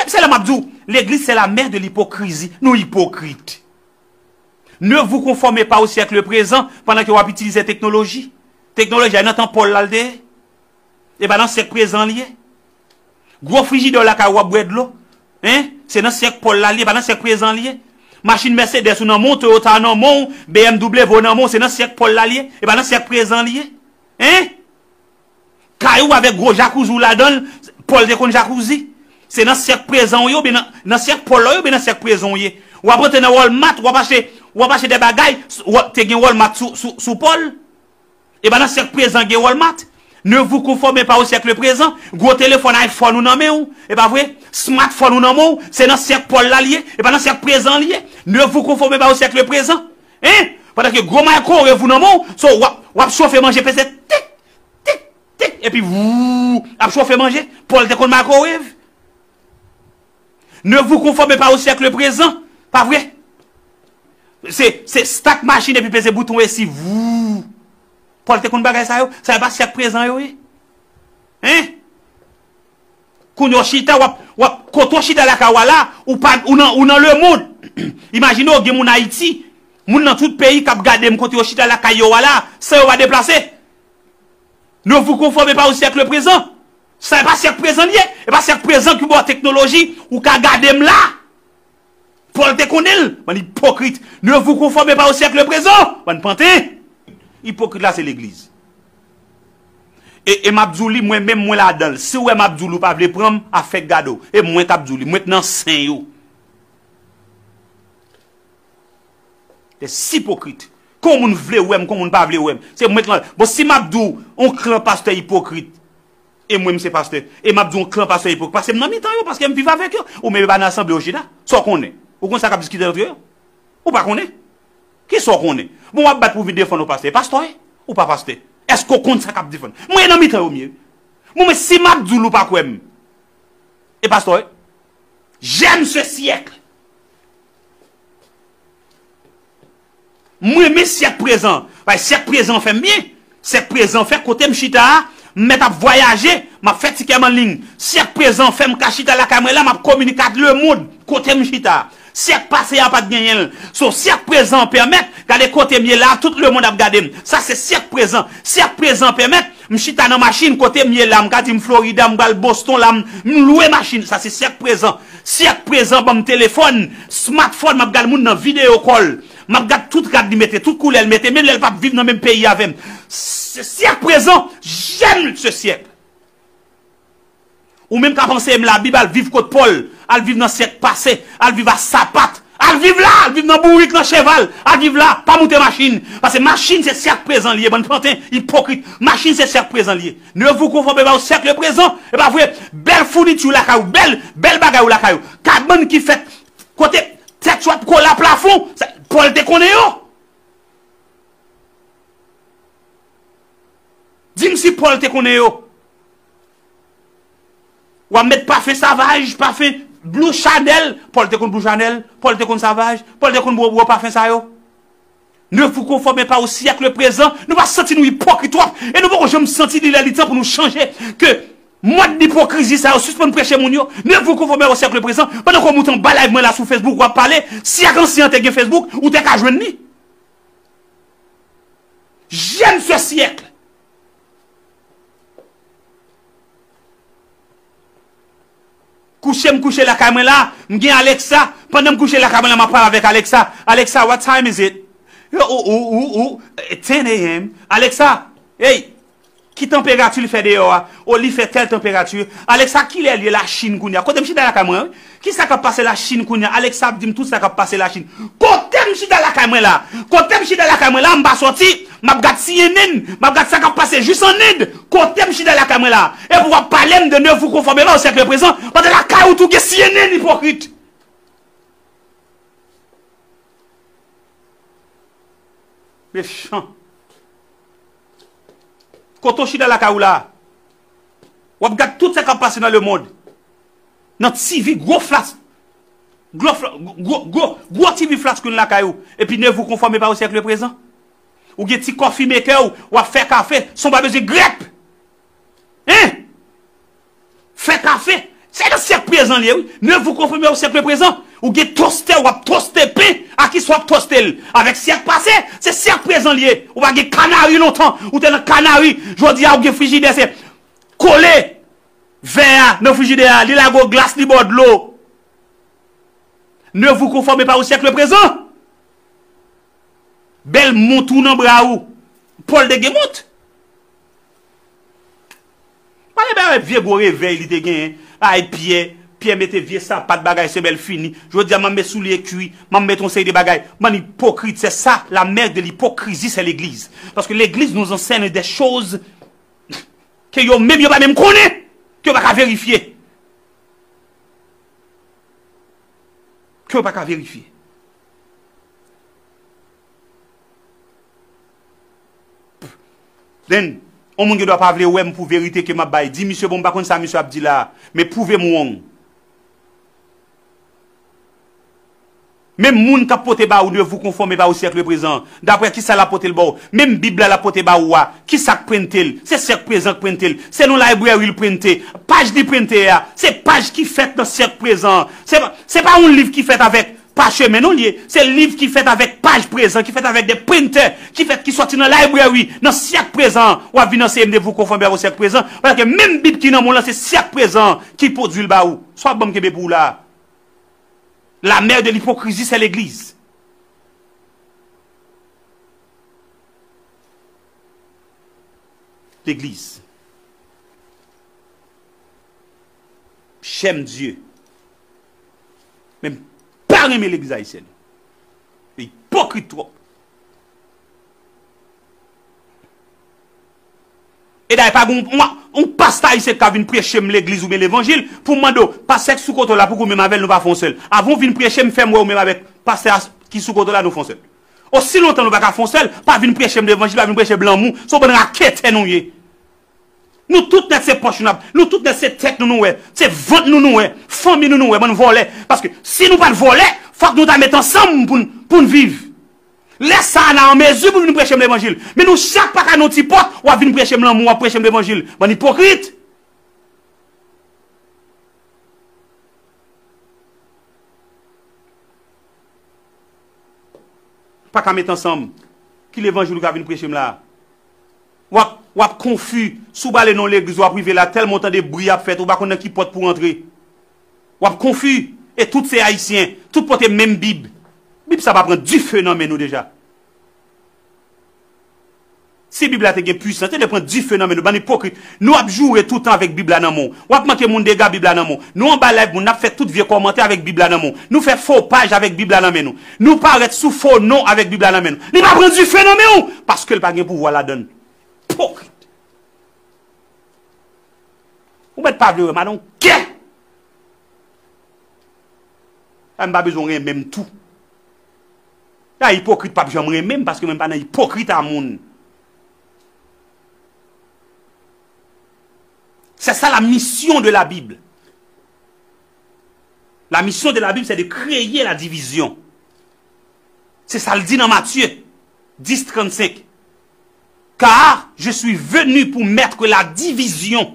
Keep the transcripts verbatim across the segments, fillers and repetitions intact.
Se la m ap di w, l'église c'est la mère de l'hypocrisie. Nou ipokrit. Ne vous conformez pas au siècle présent pandan ke w ap itilize teknoloji. Teknoloji a nan tan Pòl la l te ye. E pa nan syèk prezan l ye. Gwo frijidè w lakay ou w ap bwè dlo. Hein? Se nan syèk Pòl la l ye, pa nan syèk prezan l ye. Machin Mercedes ou nan men w, Toyota nan men w, B M W ou nan men w, se nan syèk Pòl la l ye. E pa nan syèk prezan l ye. Hein? Kay ou avèk gwo jakouzi w ladan l, Pòl te konn jakouzi. Se nan syèk prezan w ye, oubyen nan, nan syèk Pòl la w ye, oubyen nan syèk prezan w ye. W ap antre nan Walmart, w ap achte, w ap achte de bagay, w ap, te gen Walmart sou, sou, sou Pòl. E pa nan syèk prezan gen Walmart. Ne vous conformez pas au siècle présent. Gwo telefòn iPhone ou nan men w, e pa vre? Smartphone ou nan men w, se nan syèk Pòl la l ye, e pa nan syèk prezan l ye. Ne vous conformez pas au siècle présent. Hein? Pandan ke gwo microwave ou nan men w, so w ap, w ap chofe manje peze tik, tik, tik, epi vou, ap chofe manje. Pòl te konn microwave. Ne vous conformez pas au siècle présent. Pa vre? Se, se start machin epi peze bouton esi, vou. Pòl te konn bagay sa yo? Sa yo pa syèk prezan yo ye? Hein? Kounye w chita, w ap, w ap, kote w chita lakay w a la, ou pa, ou nan, ou nan lemonn. Imajine w gen moun Ayiti, moun nan tout peyi k ap gade m kote yo chita lakay yo a la, san yo pa deplase. Ne vous conformez pas au siècle présent. Sa e pa syèk prezan l ye. E pa syèk prezan ki ba w teknoloji, ou ka gade m la. Pòl te konnen l. Bann ipokrit. Ne vous conformez pas au siècle présent. Bann panten. Ipokrit la se legliz. E, e m ap di w li, mwen menm mwen ladan l. Si w wè m ap di w li, ou pa vle pran m, afè k gade w. E mwen k ap di w li. Mwen k nan sen yo. Des hypocrites. Kon moun vle wè m, kon moun pa vle wè m. Se mwen k lan. Bon, si m ap di w, on klan pastè ipokrit, e mwen m se pastè, e m ap di w on klan pastè ipokrit, paske m nan mitan yo, paske m viv avèk yo. Ou menm e pa nan asanble yo chita. Sa w konnen? Ou konn sa k ap diskite antre yo? Ou pa konnen? Kisa w konnen? Bon, w ap bat pou vin defann yon pastè. Pastè w ye? Ou pa pastè? Èske w konn sa k ap defann? Mwen e nan mitan yo m ye. Bon, men si m ap di w, ou pa kwè m. E pastè w ye? J'aime ce siècle. Mwen renmen syèk prezan. Paske syèk prezan fè m byen. Syèk prezan fè kote m chita a, m mèt ap vwayaje, m ap fè tikè m an liy. Syèk prezan fè m ka chita lakay mwen la, m ap kominike ak lemonn kote m chita a. Syèk pase a pa t genyen l. So, syèk prezan pèmèt, gade kote m ye la, tout lemonn ap gade m. Sa se syèk prezan. Syèk prezan pèmèt m chita nan machin kote m ye la, m ka di m Florida, m pral Boston la, m, m lwe machin. Sa se syèk prezan. Syèk prezan ban m telefòn, smartphone, m ap gade moun nan video call. M ap gade tout rad li mete, tout koulè l mete, menm lè l p ap viv nan menm peyi avè m. Se syèk prezan, j'aime ce siècle. Ou menm k ap anseye m Labib, al viv kot Pòl, al viv nan syèk pase, al viv a sapat, al viv la, al viv nan bourik, nan cheval, al viv la, pa moute machin. Paske machin se syèk prezan li ye, bann panten, ipokrit. Machin se syèk prezan li ye. Ne vous conformez pas au siècle présent. E pa vre, bèl founiti lakay ou, bèl, bèl bagay ou lakay ou. Kabann ki fèt, kote tèt yo ap kole a plafon, sa, Pòl te konnen yo. Di m si Pòl te konnen yo. W ap met pafen Sauvage, pafen Blue Chanel. Pòl te konn Blue Chanel, Pòl te konn Sauvage, Pòl te konn bwè, bwè pafen sa yo. Ne vous conformez pas au siècle présent. Nou pa santi nou ipokrit twòp. E nou poko janm santi li lè li tan pou nou chanje. Ke mòd ipokrizi sa yo sispann preche moun yo. Ne vous conformez au siècle présent. Pandan ke w moute anba live mwen la sou Facebook, w ap pale. Si ak ansyen an te gen Facebook, ou te ka jwenn li. J'aime ce siècle. Kouche m kouche lakay mwen la, m gen Alexa. Pandan m kouche lakay mwen la, m ap pale avèk Alexa. Alexa, what time is it? Ou, ou, ou, ou, ten a m. Alexa, hey, ki tanperati li fè deyò a? O, li fè tèl tanperati. Alexa, kilè l ye Lachin kounye a? Kote m chita lakay mwen, wi. Kisa k ap pase Lachin kounye a? Alexa ap di m tout sa k ap pase Lachin. Kote m chita lakay mwen la? Kote m chita lakay mwen la, m pa sòti. M ap gad C N N, m ap gad sa k ap pase jis an End. Kote m chita lakay mwen la? Epi w ap pale m de ne vous conformez pas au siècle présent, pandan lakay ou tou gen C N N, ipokrit. Mechan. Kote w chita lakay ou la? W ap gad tout sa k ap pase nan lemonn. Nan T V gwo flat, gwo, gwo, gwo, gwo T V flat screen lakay ou. Epi ne vous conformez pas au siècle présent. Ou gen ti coffee maker ou, w ap fè kafe san w pa bezwen grèp. Hein? Fè kafe. Se nan syèk prezan li ye, wi. Ne vous conformez pas au siècle présent. Ou gen tostè, w ap toste pen. A kisa w ap toste l? Avèk syèk pase, se syèk prezan li ye. Ou pa gen kanari lontan. Ou te nan kanari. Jodi a, ou gen frijidè, se kole vè a nan frijidè a. Li lage w glas, li ba w dlo. Ne vous conformez pas au siècle présent. Bèl mont ou nan bra ou. Pòl te gen mont. Pale bay vye gwo revèy li te genyen. Ay Pyè, Pyè mete vye sapat bagay semèl fini. Jodi a m ap met soulye kwi, m ap met yon seri de bagay. Bann ipokrit, c'est ça, la mère de l'hypocrisie, c'est l'église. Parce que l'église nous enseigne des choses ke yo menm yo pa menm konnen, ke yo pa ka verifye. Ke yo pa ka verifye. Then, yon moun gen dwa pa vle wè m pou verite ke m ap bay. Di misye, bon, m pa konn sa misye ap di la, men pwouve m wrong. Menm moun k ap pote ba ou, ne vous conformez pas au siècle présent. Daprè kisa l ap pote l ba w? Menm Bib la l ap pote ba ou a, kisa k prente l? Se syèk prezan k prente l. Se nan library l prente. Paj li prente a, se paj ki fèt nan syèk prezan. Se pa, se pa yon liv ki fèt avèk pachemen non l ye. Se liv ki fèt avèk paj prezan, ki fèt avèk de prentè, ki fèt, ki sòti nan library, nan syèk prezan. W ap vin anseye m de vous conformer au siècle présent. Paske menm Bib ki nan men w lan, se syèk prezan ki pwodui l ba ou. Sa w ap ban m kenbe pou ou la a? La mère de l'hypocrisie, c'est l'église. Legliz. Chèm Dye. Men m pa renmen legliz ayisyèn. Yo ipokrit twòp. E dayè, pa gen yon, yon, yon pastè ayisyen k ka vin preche m legliz oubyen levanjil pou m mande w, pastè k sou kote w la, pou ou menm avè l, nou pa fè yon sèl. Avan w vin preche m, fè m wè ou menm avèk pastè a ki sou kote w la, nou fè yon sèl. Osi lontan nou pa ka fè yon sèl, pa vin preche m levanjil, pa vin preche m lanmou, se yon bann raketè nou ye. Nou tout nèt se pòch nou ap, nou tout nèt se tèt nou nou wè, se vant nou nou wè, fanmi nou nou wè, bann vòlè. Paske si nou pa t vòlè, fòk nou ta met ansanm pou n, pou n viv. Lè sa a, n a an mezi pou n vin preche m levanjil. Men nou chak pa ka nan yon ti pòt, w ap vin preche m lanmou, w ap preche m levanjil. Bann ipokrit! Pa ka met ansanm. Ki levanjil ou ka vin preche m la a? W ap, w ap konfi. Si w prale nan yon legliz, w ap rive la, tèlman w tande bri ap fèt, ou pa konn nan ki pòt pou w antre. W ap konfi. E tout se ayisyen. Tout pote menm Bib. Bib sa pa pran dife nan men nou deja? Si Bib la te gen pwisans, te dwe pran dife nan men nou, bann ipokrit. Nou ap joure toutan avèk Bib la nan men w. W ap manke moun dega, Bib la nan men w. Nou anba live moun, n ap fè tout vye kòmantè avèk Bib la nan men w. Nou fè fo paj avèk Bib la nan men nou. Nou parèt sou fo non avèk Bib la nan men nou. Li pa pran dife nan men w, paske l pa gen pouvwa ladan l. Ipokrit. Ou mèt pa vle wè m, I don't care. A, m pa bezwen w renmen m tou. A, ipokrit p ap janm renmen m, paske mwen pa nan ipokrit a moun. C'est ça la mission de la Bible. La mission de la Bible, c'est de créer la division. Se sa l di nan Matye dis trannsenk. Car je suis venu pour mettre la division.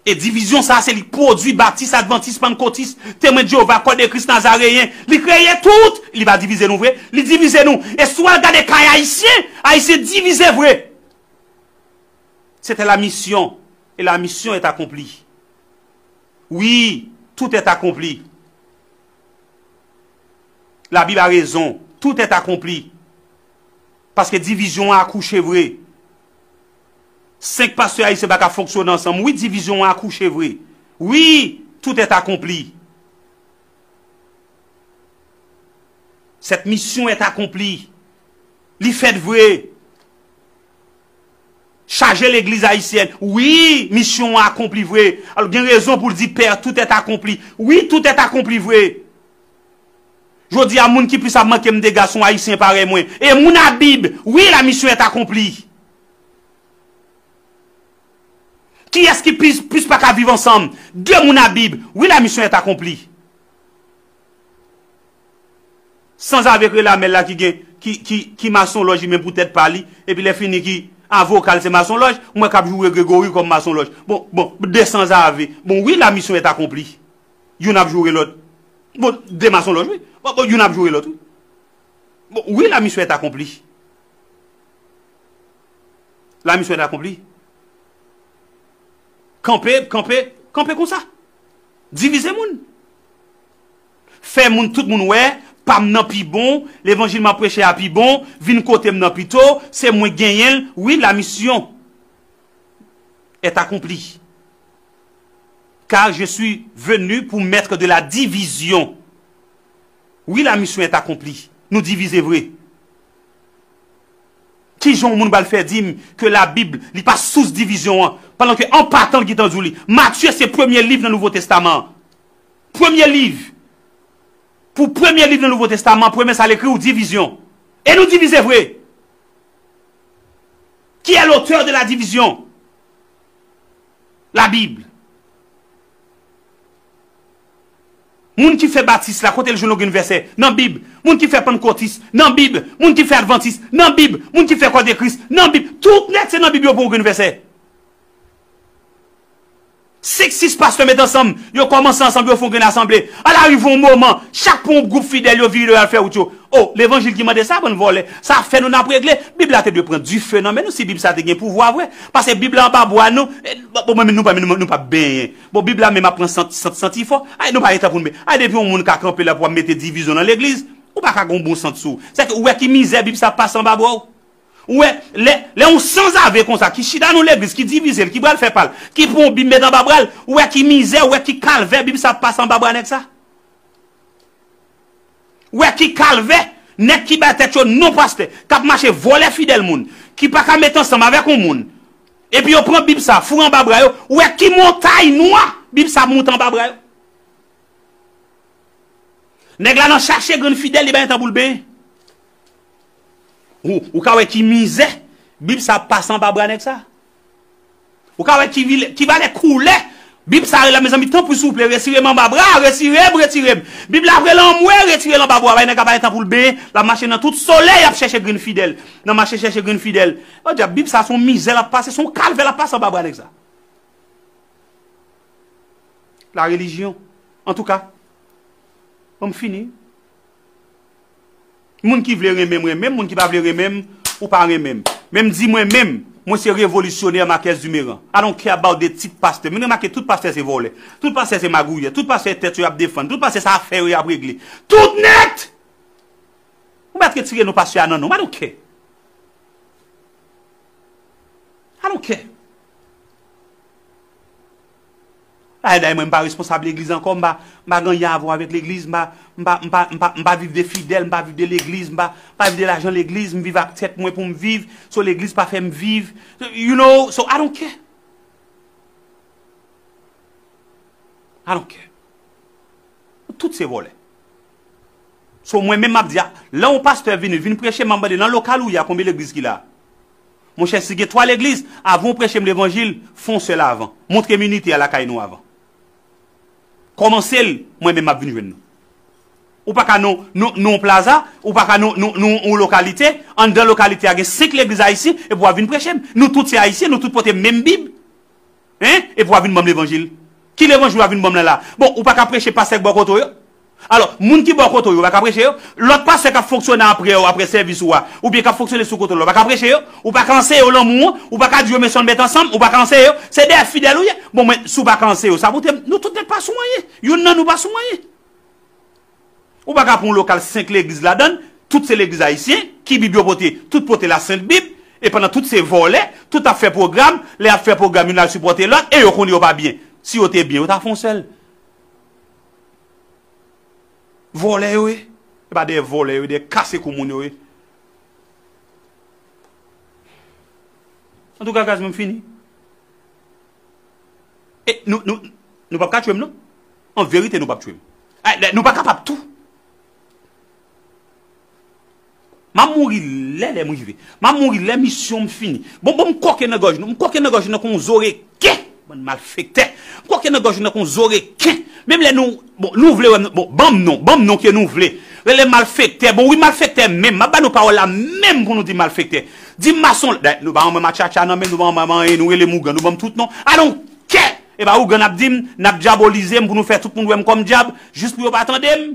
E divizyon sa a, se li k pwodui Batis, Advantis, Pannkotis, Temwen de Jewova, Kò de Kris Nazareyen. Li kreye tout. Li pa divize nou vre. Li divize nou. E si w al gade kay ayisyen, ayisyen divize vre. C'était la mission. Et la mission est accomplie. Oui, tout est accompli. Labib a rezon. Tout est accompli. Paske divizyon an akouche vre. Senk pastè ayisyen pa ka fonksyone ansanm. Wi, divizyon an akouche vre. Wi, tout est accompli. Cette mission est accomplie. Li fèt vre. Chaje legliz ayisyèn. Wi, misyon an akonpli vre. Alò, gen rezon pou l di, Pè, tout est accompli. Wi, tout est accompli vre. Jodi a, moun ki plis ap manke m dega se yon ayisyen parèy mwen. E moun a Bib. Wi, la mission est accomplie. Kiyès ki plis, plis pa ka viv ansanm? De moun a Bib. Wi, la mission est accomplie. Sanzave k rele Amèl la ki gen, ki, ki, ki mason lòj li menm pou tèt pa li, epi lè fini ki Avoka l se masonlòj, m wè k ap joure Gregory kòm masonlòj. Bon, bon, de sanzave. Bon, wi, la mission est accomplie. Youn ap joure lòt. Bon, de masonlòj, wi. Bon, bon, youn ap joure lòt, wi. Bon, wi, la mission est accomplie. La mission est accomplie. Kanpe, kanpe, kanpe konsa. Divize moun. Fè moun, tout moun wè, pa m nan pi bon, levanjil m ap preche a pi bon, vin kote m nan pito, se mwen genyen l. Wi, la mission est accomplie. Car je suis venu pour mettre de la division. Wi, la mission est accomplie. Nou divize vre. Kijan yon moun pral fè di m ke Labib, li pa sous divizyon an, pandan ke an patan l gentan di w li? Matye se premye liv nan Nouvo Testaman an. Premye liv. Pou premye liv nan Nouvo Testaman, premye sa l ekri w divizyon. E nou divize vre. Qui est l'auteur de la division? La Bible. Moun ki fè batis la, kote l jwenn yon grenn vèsè? Nan Bib. Moun ki fè pannkotis? Nan Bib. Moun ki fè advantis? Nan Bib. Moun ki fè kò de Kris? Nan Bib. Tout nèt se nan Bib yo pran yon grenn vèsè. Senk, sis pastè met ansanm, yo kòmanse ansanm, yo fè yon grenn asanble. Al arive yon moman, chak pou yon gwoup fidèl, yo vire, yo al fè wout yo. O, levanjil ki mande sa, bann vòlè. Sa fè nou n ap regle. Bib la te dwe pran dife nan men nou si Bib sa te gen pouvwa vre. Paske Bib la anba bra nou. E, bon, bon, men nou pa, nou, nou pa benyen. Bon, Bib la menm ap pran sant, sant, santifò. Ay, nou pa gen tan pou nou benyen. Ay, depi yon moun ka kanpe la pou ap mete divizyon nan legliz, ou pa ka gen yon bon sant sou ou. Sèke ou wè ki mizè Bib sa ap pase anba bra w. Ou wè, lè, lè yon sanzave konsa, ki chita nan legliz, ki divize l, ki pral fè pa l, ki pran yon Bib met anba bra l, ou wè ki mizè, ou wè ki kalvè Bib sa ap pase anba bra nèg sa. Ou wè ki kalvè, nèg ki bay tèt yo non pastè, k ap mache vòlè fidèl moun, ki pa ka met ansanm avèk yon moun, epi yo pran Bib sa, foure anba bra yo, ou wè ki montay nwa Bib sa ap moute anba bra yo. Nèg la nan chache grenn fidèl, li pa gen tan pou l benyen. Ou, ou ka wè ki mizè Bib sa ap pase anba bra nèg sa. Ou ka wè ki, vil- ki valè koulè Bib sa rele la, mezanmi, tanpri, souple, retire m anba bra, retire m, retire m. Bib la vre l anmwe, retire l anba bra, bay nèg la pa gen tan pou l benyen, l ap mache nan tout solèy, ap chèche grenn fidèl. Nan mache chèche grenn fidèl. O dyab, Bib sa se yon mizè l ap pase, se yon kalvè l ap pase anba bra nèg sa. La religion. Antouka, bon, m fini. Moun ki vle renmen m, renmen m. Moun ki pa vle renmen m, ou pa renmen m. Men m di mwen menm, mwen se revolisyonè Marquez Duméran. I don't care about the tit pastè. Men remake, tout pastè se vòlè. Tout pastè se magouyè. Tout pastè tèt yo y ap defann. Tout pastè se afè yo y ap regle. Tout nèt! Ou mèt retire non pastè a nan non m. I don't care. I don't care. Ay, dayè, mwen, m pa responsab legliz ankò, m pa, m pa gen anyen a wè avèk legliz, m pa, m pa, m pa, m pa, m pa viv de fidèl, m pa viv de legliz, m pa, m pa viv de lajan legliz, m viv ak tèt mwen pou m viv, so legliz pa fè m viv, you know, so I don't care. I don't care. Tout se vòlè. So, mwen menm m ap di a, lè yon pastè vini, vin preche, m ap mande nan lokal ou ye a, konbyen legliz ki la? Monchè, si gen twa legliz, avan w preche m levanjil, fè yon sèl avan. Montre m inite a lakay nou avan. Kòmanse l, mwen menm m ap vin jwenn nou. Ou pa ka nan, nan, nan yon plaza, ou pa ka nan, nan, nan yon lokalite, anndan lokalite a gen senk legliz ayisyen, epi w ap vin preche m. Nou tout se ayisyen, nou tout pote menm Bib. Hein? Epi w ap vin ban m levanjil. Ki levanjil w ap vin ban m la la? Bon, ou pa ka preche pastè k bò kote w yo? Alò, moun ki bò kote w yo, ou pa ka preche yo? Lòt pastè k ap fonksyone apre w, apre sèvis ou a, oubyen k ap fonksyone sou kote w la, ou pa ka preche yo? Ou pa ka anseye yo lanmou an? Ou pa ka di yo men sa w met ansanm? Ou pa ka anseye yo? Se dèyè fidèl ou ye? Bon, mwen, si w pa ka anseye yo, sa pou te, nou tout nèt pa sou anyen. Youn nan nou pa sou anyen. Ou pa ka pran yon lokal senk legliz ladann, tout se legliz ayisyen, ki Bib yo pote? Tout pote la sent Bib, e pandan tout se vòlè, tout ap fè pwogram, lè y ap fè pwogram, youn al sipòte lòt, e yo konnen yo pa byen. Si yo te byen, yo ta fè yon sèl. Vòlè yo ye. E pa dèyè vòlè yo, dèyè kase kou moun yo ye. Antouka, guys, mwen fini. E nou, nou, nou p ap ka tchwe m, non. An verite, nou p ap tchwe m. Ay, lè, nou pa kapab tou. M ap mouri lè, lè m rive. M ap mouri lè misyon m fini. Bon, bon, m kòke nan gòj nou. M kòke nan gòj nou kon zo reken. Bann malfektè. M kòke nan gòj nou kon zo reken. Menm lè nou, bon, nou vle wè m, bon, ban m non, ban m non ke nou vle. Rele malfektè. Bon, wi, malfektè menm. M ap ba nou pawòl la menm pou nou di malfektè. Di m mason. Dayè, nou pa ban mwen matchatcha nan men, nou pa ban mwen anyen, nou rele m ougan, nou ban m tout non. I don't care. E pa ougan n ap di m, n ap dyabolize m pou nou fè tout moun wè m kòm dyab, jis pou yo pa tande m.